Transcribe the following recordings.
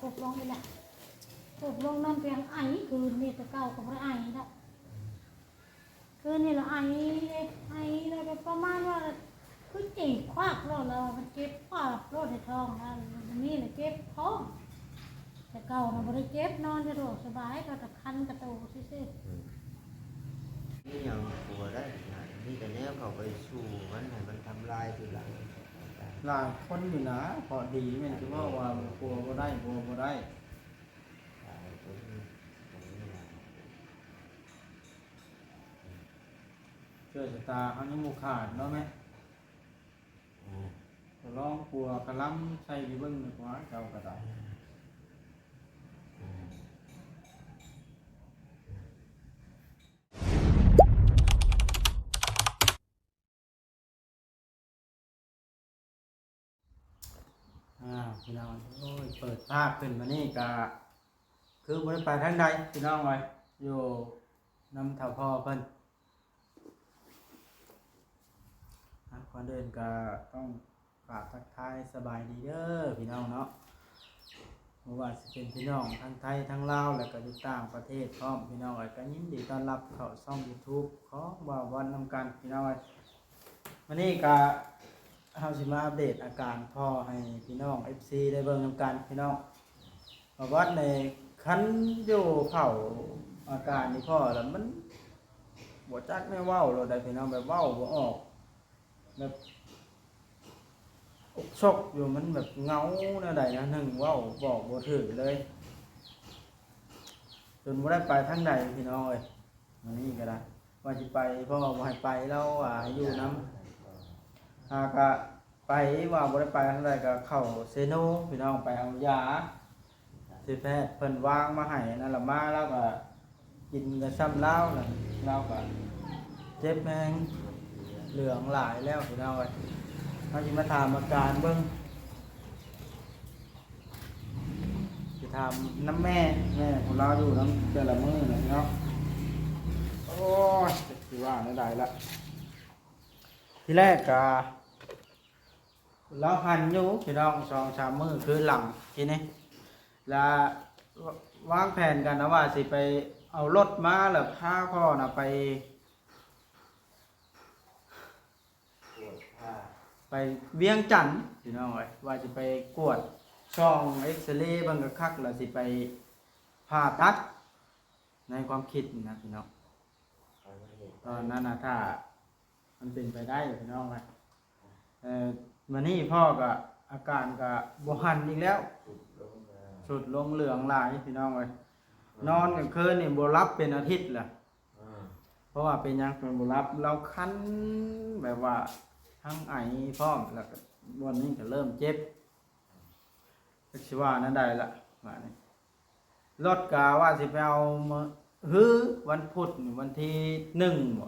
ຟຸບລົງອີກແລ້ວ ຟຸບລົງນອນພຽງໄອ ຄືນນີ້ແຕ່ເກົ່າກໍບໍ່ໄດ້ໄອດອກ ຄືນນີ້ລະໄອ ໄອແລ້ວແບບປະມານວ່າ ຄືຈີກຄວາກໂລດ ແລ້ວມັນເຈັບປາບໂລດໃນທ້ອງນະ ມື້ນີ້ລະເຈັບທ້ອງ ແຕ່ເກົ່ານະບໍ່ໄດ້ເຈັບ ນອນສະດວກສະບາຍ ກໍແຕ່ຄັນກະໂຕຊື່ໆ. ອືມ ມີຫຍັງປົວໄດ້ນະ ມີແຕ່ແນວເຂົ້າໄປສູ້ມັນ ໃຫ້ມັນທຳລາຍທີຫຼັງ. ຫຼາຍຄົນຢູ່ນະ ເພາະດີແມ່ນຊິເວົ້າວ່າປົວບໍ່ໄດ້ ປົວບໍ່ໄດ້ ຫຼາຍຄົນ ໂຊກຊະຕາເຮົາຍັງບໍ່ຂາດເນາະແມ່. ອືມ ກໍລອງປົວກະລຳໃສ່ໄປເບິ່ງດີກວ່າ ເຈົ້າກໍໄດ້. ອືມ ອ້າວ ພີ່ນ້ອງ ໂອ້ຍ ເປີດພາບຂຶ້ນມານີ້ກະຄືບໍ່ໄດ້ໄປທາງໃດ ພີ່ນ້ອງເອີຍ ຢູ່ນຳເຖົ້າພໍ່ເພິ່ນ. ອ່າ ກ່ອນອື່ນກໍຕ້ອງຝາກທັກທາຍສະບາຍດີເດີພີ່ນ້ອງເນາະ ບໍ່ວ່າຊິເປັນພີ່ນ້ອງທັງໄທທັງລາວ ແລ້ວກໍຢູ່ຕ່າງປະເທດພ້ອມ ພີ່ນ້ອງເອີຍ ກໍຍິນດີຕ້ອນຮັບເຂົ້າຊ່ອງຢູທູບຂອງບ່າວວັນນຳກັນ ພີ່ນ້ອງເອີຍ. ມື້ນີ້ກໍເຮົາຊິມາອັບເດດອາການພໍ່ໃຫ້ພີ່ນ້ອງເອັຟຊີໄດ້ເບິ່ງນຳກັນ ພີ່ນ້ອງ. ປະຫວັດນີ້ ຄັນຢູ່ເຝົ້າອາການນີ້ພໍລະ ມັນບໍ່ຈັກແນວເວົ້າໂລດໃດ໋ພີ່ນ້ອງ ແບບເວົ້າບໍ່ອອກ ແບບອົກຊົກຢູ່ ມັນແບບເຫງົາແນວໃດແນວໜຶ່ງ ເວົ້າບອກບໍ່ຖືກເລີຍ ຈົນບໍ່ໄດ້ໄປທາງໃດພີ່ນ້ອງເອີຍ. ມື້ນີ້ກໍໄດ້ວ່າຊິໄປ ເພາະວ່າບໍ່ໃຫ້ໄປ ລາວວ່າໃຫ້ຢູ່ນຳ ຫາກະ ໄປ ວ່າບໍ່ໄດ້ໄປທາງໃດກໍເຂົ້າເຊໂນພີ່ນ້ອງ ໄປເອົາຢາທີ່ແພດເພິ່ນວາງມາໃຫ້ນັ້ນລະ ມາລາວກໍກິນກໍຊ່ຳລາວນະ ລາວກໍເຈັບແຮງ ເຫຼືອງຫຼາຍແລ້ວພີ່ນ້ອງເອີຍ. ເຮົາຊິມາຖາມອາການເບິ່ງ ຊິຖາມນຳແມ່ ແມ່ຜູ້ລາວຢູ່ນຳແຕ່ລະມື້ນະພີ່ນ້ອງ. ໂອ້ຍ ຈັກຊິວ່າແນວໃດລະ ທີແລກກະ ລາວຫັນຢູ່ພີ່ນ້ອງ ສອງສາມມື້ຄືຫຼັງທີ່ນີ້ ລະວາງແຜນກັນນະວ່າຊິໄປເອົາລົດມາ ລະພາພໍ່ນະໄປ ໄປວຽງຈັນພີ່ນ້ອງເອີຍ ວ່າຊິໄປກວດສ່ອງເອັກສະເລເບິ່ງຄັກໆ ລະຊິໄປຜ່າຕັດ ໃນຄວາມຄິດນະພີ່ນ້ອງ ຕອນນັ້ນນະ ຖ້າ ມັນເປັນໄປໄດ້ພີ່ນ້ອງເອີຍ. ເອີ ມື້ນີ້ພໍ່ກໍອາການກໍບໍ່ຫັນອີກແລ້ວ ຊຸດລົງເຫຼືອງຫຼາຍພີ່ນ້ອງເອີຍ. ນອນກາງຄືນນີ້ບໍ່ຫຼັບເປັນອາທິດລະ ເພາະວ່າເປັນຫຍັງເພິ່ນບໍ່ຫຼັບ ລາວຄັນແບບວ່າທັງໄອພ້ອມ ແລ້ວກໍບ່ອນນີ້ກໍເລີ່ມເຈັບ ຈັກຊິວ່າແນວໃດລະບາດນີ້. ລົດກະວ່າຊິໄປເອົາມື້ ມື້ວັນພຸດ ວັນທີໜຶ່ງບໍ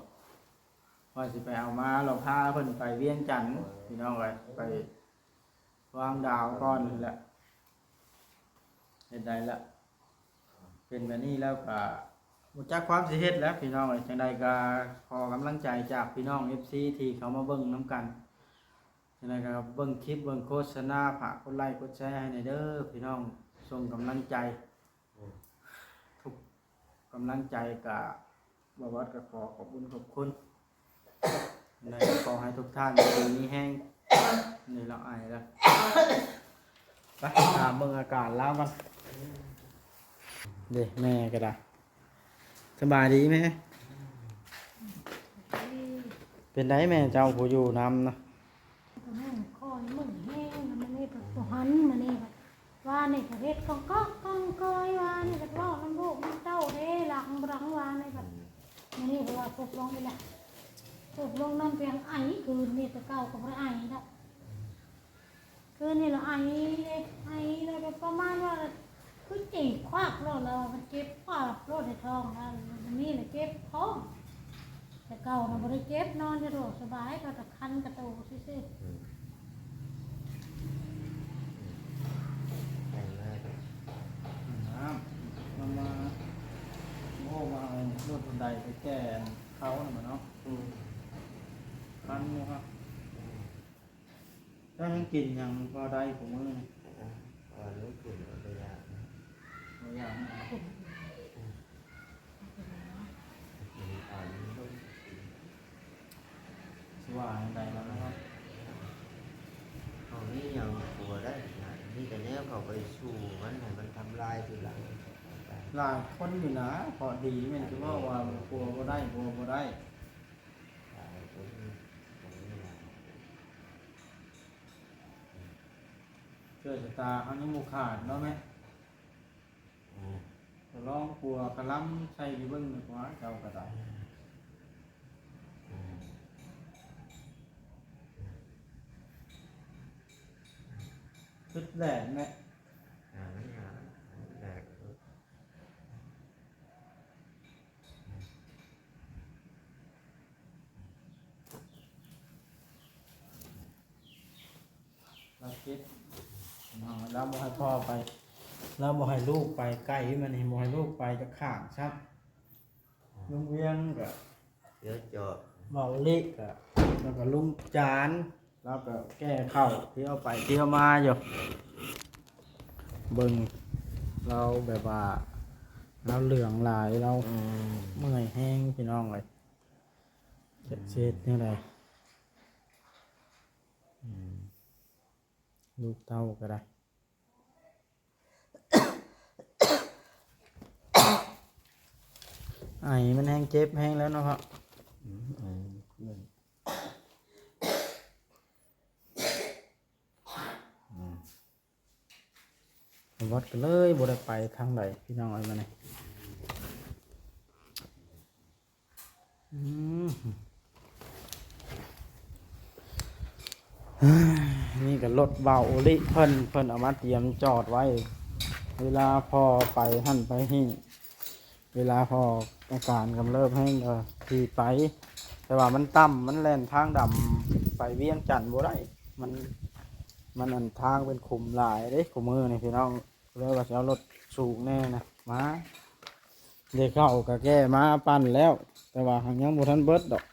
ວ່າຊິໄປເອົາມາ ລະພາເພິ່ນໄປວຽງຈັນພີ່ນ້ອງເອີຍ ໄປວາງດາວກ່ອນຫັ້ນແຫຼະ ເຮັດໄດ້ລະ ເປັນແບບນີ້ແລ້ວກະບໍ່ຈັກຄວາມຊິເຮັດແລ້ວພີ່ນ້ອງເອີຍ. ຈັ່ງໃດກະຂໍກຳລັງໃຈຈາກພີ່ນ້ອງເອັຟຊີທີ່ເຂົ້າມາເບິ່ງນຳກັນ ຈັ່ງໃດກໍເບິ່ງຄລິບເບິ່ງໂຄສະນາ ຝາກກົດໄລ້ກົດແຊໃຫ້ແດ່ເດີພີ່ນ້ອງ ສົ່ງກຳລັງໃຈ ອືມ ທຸກກຳລັງໃຈກະ ບ່າວວັດກໍຂໍຂອບຄຸນຂອບຄຸນ ຈັ່ງໃດກໍຂໍໃຫ້ທຸກທ່ານຢູ່ດີມີແຮງ ນີ້ລາວໄອລະ ໄປຖາມເບິ່ງອາການລາວກ່ອນ ເດ້ ແມ່ກໍໄດ້ ສະບາຍດີແມ່ ເປັນໃດແມ່ເຈົ້າຜູ້ຢູ່ນຳນະ? ກໍແມ່ນຄອຍເມື່ອຍແຮງ ແລ້ວມື້ນີ້ກໍບໍ່ຫັນ ມື້ນີ້ກໍ ວານນີ້ກໍເຮັດກອງກອກກອງກອຍ ວານນີ້ກໍເວົ້ານຳລູກນຳເຕົ້າເດ້ ຫຼັງບໍ່ຫຼັງ ວານນີ້ກໍ ມື້ນີ້ກໍວ່າຟຸບລົງອີກແລ້ວ ຟຸບລົງນອນພຽງໄອ ຄືນນີ້ແຕ່ເກົ່າກໍບໍ່ໄດ້ໄອດອກ ຄືນນີ້ລະໄອ ໄອແລ້ວແບບປະມານວ່າ ຄືຈີກຄວາກໂລດ ແລ້ວມັນເຈັບປາບໂລດໃນທ້ອງນະ ມື້ນີ້ລະເຈັບທ້ອງ ແຕ່ເກົ່ານະບໍ່ໄດ້ເຈັບ ນອນສະດວກສະບາຍ ກໍແຕ່ຄັນກະໂຕຊື່ໆ. ອືມ ໄປມາກໍ ນ້ຳ ມັນມາ ໂອ້ ມາເອົາລົດໄດໄປແກ່ເຂົານະເນາະ. ອືມ ຄັນຢູ່ຄັບ. ເຈົ້າຍັງກິນຫຍັງພໍໄດ້ຄູ່ມື້ນີ້? ເອີ ເອົາລູກກິນເອົາແຕ່ຢາ ໄປສູ້ມັນໃຫ້ມັນທຳລາຍທີຫຼັງ. ຫຼາຍຄົນຢູ່ນະ ເພາະດີແມ່ນຊິເວົ້າວ່າ ບົວບໍ່ໄດ້ ບົວບໍ່ໄດ້. ຫຼາຍຄົນ ເຊື້ອຊະຕາເຮົາຍັງບໍ່ຂາດເນາະແມ່. ອືມ ກໍລອງປົວກະລຳໃສ່ຢູ່ເບິ່ງດີກວ່າ ເຈົ້າກໍໄດ້. ອືມ ອືມ ຄິດແຫຼະແມ່. ຫາມັນ ຫາມັນ ຫາມັນແຫຼະ. ລາວເຈັບ ລາວບໍ່ໃຫ້ພໍ່ໄປ ລາວບໍ່ໃຫ້ລູກໄປໃກ້ມັນນີ້ ບໍ່ໃຫ້ລູກໄປຈັກຂ້າງຊ້ຳ. ລຸງວຽງກໍ ດຽວຈອດ ເວົ້າເລກກໍ ແລ້ວກໍລຸງຈານ ລາວກໍແກ່ເຂົ້າ ທ່ຽວໄປທ່ຽວມາຢູ່. ເບິ່ງລາວແບບວ່າ ລາວເຫຼືອງຫຼາຍ ລາວ ອືມ ເມື່ອຍແຮງ ພີ່ນ້ອງເອີຍ. ຈະເຮັດແນວໃດ? ອືມ ລູກເຕົ້າກໍໄດ້ ໄອມັນແຮງເຈັບແຮງແລ້ວເນາະ. ອືມ ອືມ ອືມ. ວັດກໍເລີຍບໍ່ໄດ້ໄປທາງໃດ ພີ່ນ້ອງເອີຍ ມື້ນີ້. ອືມ ນີ້ກໍລົດບ່າວໂອລິເພິ່ນ ເພິ່ນເອົາມາຕຽມຈອດໄວ້ ເວລາພໍ່ໄປຫັ້ນໄປນີ້ ເວລາພໍອາການກຳເລີບແຮງກໍຂີ່ໄປ ແຕ່ວ່າມັນຕ່ຳ ມັນແລ່ນທາງດຳໄປວຽງຈັນບໍ່ໄດ້ ມັນ ມັນອັນທາງເປັນຂຸມຫຼາຍເດ້ ຄູ່ມື້ນີ້ພີ່ນ້ອງ ເລີຍວ່າຊິເອົາລົດສູງແດ່ນະມາ. ເດເຂົ້າກໍແກ່ມາປັ່ນແລ້ວ ແຕ່ວ່າຫາກຍັງບໍ່ທັນເບິດດອກ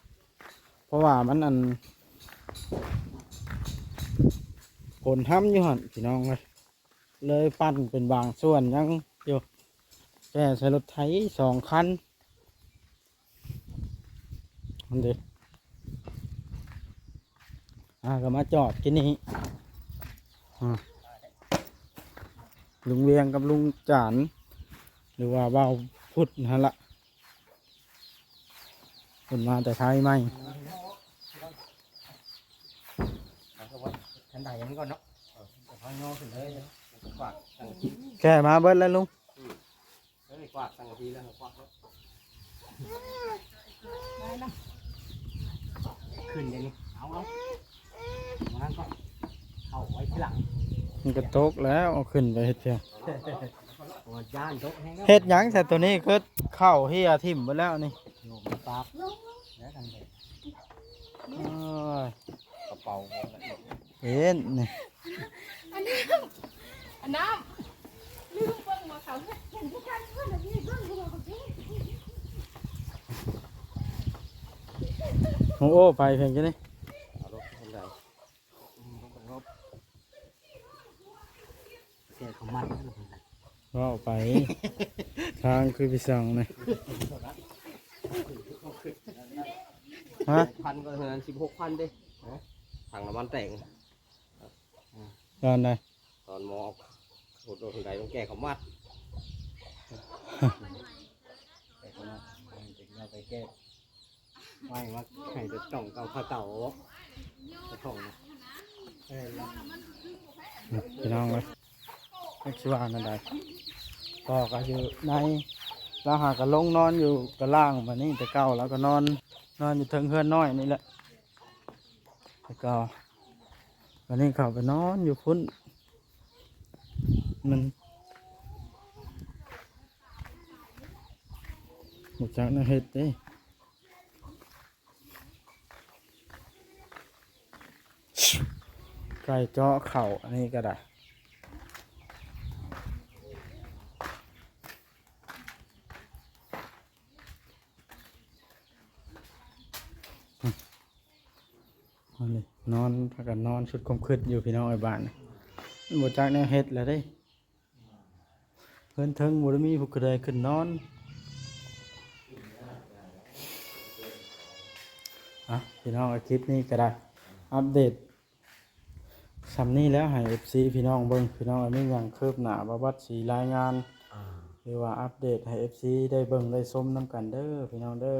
ເພາະວ່າມັນອັນ ຝົນຫ້ຳຢູ່ຫັ້ນ ພີ່ນ້ອງເອີຍ. ເລີຍປັ່ນເປັນບາງສ່ວນຍັງຢູ່ ແກ່ໃສ່ລົດໄຖສອງຄັນ ຫັ້ນເດ້. ອ່າ ກໍມາຈອດທີ່ນີ້ ອ່າ ລຸງວຽງກັບລຸງຈານ ຫຼືວ່າບ່າວພຸດຫັ້ນລະ. ເພິ່ນມາແຕ່ໄທໃໝ່ ຄັນໄດມັນກ່ອນເນາະ ເອີ ເອົາຍໍຂຶ້ນເລີຍ ກວາດ ແກ່ມາເບິດແລ້ວລຸງ ເອີ ກວາດ ສັງກະສີແລ້ວກວາດເນາະ ຂຶ້ນຢ່າງນີ້ ເອົາ ເອົາ ມານັ້ນກ່ອນ ເອົາໄວ້ທີຫຼັງ ມັນກະຕົກແລ້ວ ເອົາຂຶ້ນໄປເຮັດຫຍັງ? ໂອ້ຍ ຢ້ານຕົກແຮງແລ້ວ ເຮັດຫຍັງຊະໂຕນີ້ ຄືເຂົ້າເຮຍຖິ້ມເບິດແລ້ວນີ້ ໂຍມປາບ ແລ້ວກັນເດ ໂອ້ຍ ກະເປົາ ເອັນນີ້ ອັນນ້ຳ ອັນນ້ຳ ລືມເບິ່ງວ່າເຂົາເຮັດຫຍັງຄືກັນ ເພິ່ນນະ ເບິ່ງບໍ່ເຂົາເຮັດ ໂອ້ ໄປເພິ່ນກັນນີ້ ເອົາລົດເພິ່ນໄດ້ ແກ່ເຂົ້າມັດ ເວົ້າໄປ ທາງຄືໄປສ່ອງນະ ຮະ ພັນກໍເທົ່ານັ້ນ ສິບຫົກພັນເດ້ ຖັງນ້ຳມັນແຕກ ຕອນໃດ? ຕອນໝໍເອົາລົດໄຖລົງແກ່ເຂົ້າມັດ ແກ່ເຂົ້າມັດ ເອົາໄປແກ່ ໄວ້ວ່າໃຫ້ແຕ່ຕ້ອງເອົາຜ້າເຕົ່າອອກ ເຈົ້າຂອງນະ ເອີ ພີ່ນ້ອງເອີຍ ຈັກຊິວ່າແນວໃດ ພໍ່ກໍຢູ່ໃນ ລາວຫາກໍລົງນອນຢູ່ຕາລ່າງ ບາດນີ້ແຕ່ເກົ່າລາວກໍນອນ ນອນຢູ່ເທິງເຮືອນນ້ອຍນີ້ແຫຼະ ແລ້ວກໍ ບາດນີ້ເຂົາໄປນອນຢູ່ພຸ້ນ ມັນ ບໍ່ຈັກແນວເຮັດເດ້ ໄກ່ເຈາະເຂົ້າ ອັນນີ້ກໍໄດ້ ອັນນີ້ນອນ ພາກັນນອນສຸດຄວາມຄິດຢູ່ ພີ່ນ້ອງເອີຍ ບ້ານນີ້ ມັນບໍ່ຈັກແນວເຮັດແລ້ວເດ້. ເຮືອນເທິງບໍ່ໄດ້ມີຜູ້ໃດຂຶ້ນນອນ. ອ່ະ ພີ່ນ້ອງ ຄລິບນີ້ກໍໄດ້ອັບເດດ ຊ່ຳນີ້ແລ້ວໃຫ້ເອັຟຊີພີ່ນ້ອງເບິ່ງ ພີ່ນ້ອງເອີຍ ມີຫຍັງຄືບໜ້າ ບ່າວບັດຊິລາຍງານ ຫຼືວ່າອັບເດດໃຫ້ເອັຟຊີໄດ້ເບິ່ງໄດ້ຊົມນຳກັນເດີພີ່ນ້ອງເດີ.